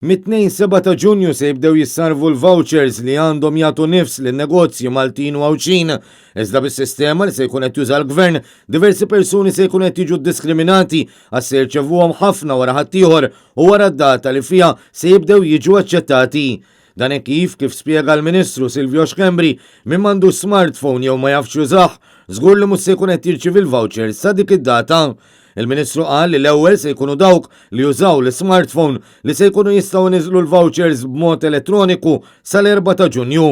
Mit-Tnejn 7 ta' Ġunju se jibdew jissarvu l-vouchers li għandhom jagħtu nifs lin-negozji Maltin u Għawdxin. Iżda bis-sistema li se jkun qed juża l-Gvern, diversi persuni se jkunu qed jiġu ddiskriminati għax se jirċevuhom ħafna wara ħaddieħor u wara d-data li fiha se jibdew jiġu aċċettati. Dan hekk kif, kif spjega l-Ministru Silvio Schembri, min m'għandux smartphone jew ma jafx jużah, żgur li mhux se jkun qed jirċievi l-vouchers sa dik id-data. Il-Ministru qal li l-ewwel se jkunu dawk li jużaw l-ismartphone li se jkunu jistgħu jniżżlu l-vouchers b'mod elettroniku sal-4 ta' Ġunju.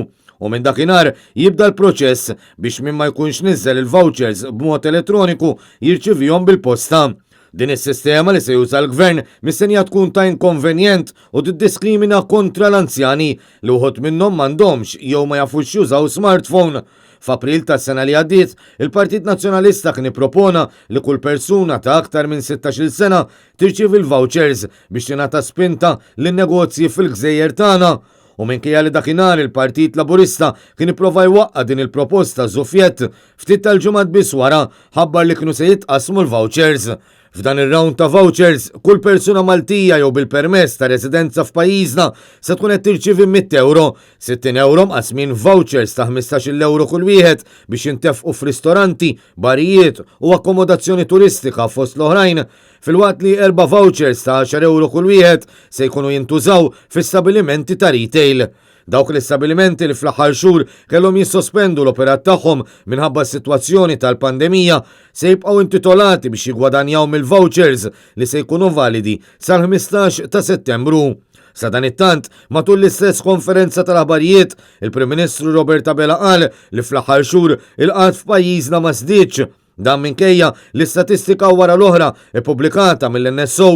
U minn dakinhar jibda l-proċess biex min ma jkunx niżżel il-vouchers b'mod elettroniku jirċivihom bil-posta. Din is-sistema li se juża l-Gvern mistennija tkun ta' inkonvenjent u tiddiskrimina kontra l-anzjani li wħud minnhom m'għandhomx jew ma jafux jużaw smartphone. F'April tas-sena li għaddiet, il-Partit Nazzjonalista kien ippropona li kull persuna ta' aktar minn 16-il sena tirċievi l-vouchers biex tingħata spinta lin-negozji fil-gżejjer tagħna. U minkejja li dakinhar il-Partit Laburista kien ipprova jwaqqa' din il-proposta żufjett, ftit tal-ġimgħat biss wara ħabbar li kienu se jitqassmu l-vouchers. F'dan ir-round ta' vouchers, kull persuna Maltija jew bil-permess ta' residenza f'pajjiżna se tkun qed tirċievi 100 ewro, 60 ewro mqassmin f'vouchers ta' 15-il ewro kull wieħed biex jintefqu f'ristoranti, barijiet u akkomodazzjoni turistika fost l-oħrajn, filwaqt li erba' vouchers ta' 10 ewro kull wieħed se jkunu jintużaw fi stabilimenti ta' retail. Dawk l-istabbilimenti li fl-aħħar xhur kellhom jissospendu l-operat tagħhom minħabba s-sitwazzjoni tal-pandemija se jibqgħu intitolati biex jiggwadanjaw mill-vouchers li se jkunu validi sal-15 ta' Settembru. Sadanittant, matul l-istess konferenza tal-aħbarijiet, il-Prim Ministru Robert Abela qal li fl-aħħar xhur il-qgħad f'pajjiżna ma żdiedx. Dan minkejja li statistika wara l-oħra ippubblikata mill-NSO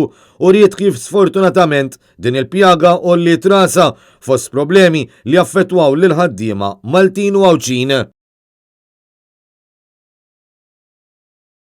uriet kif sfortunatament din il-pjaga għolliet rasha fost problemi li affettwaw lill-ħaddiema Maltin u Għawdxin.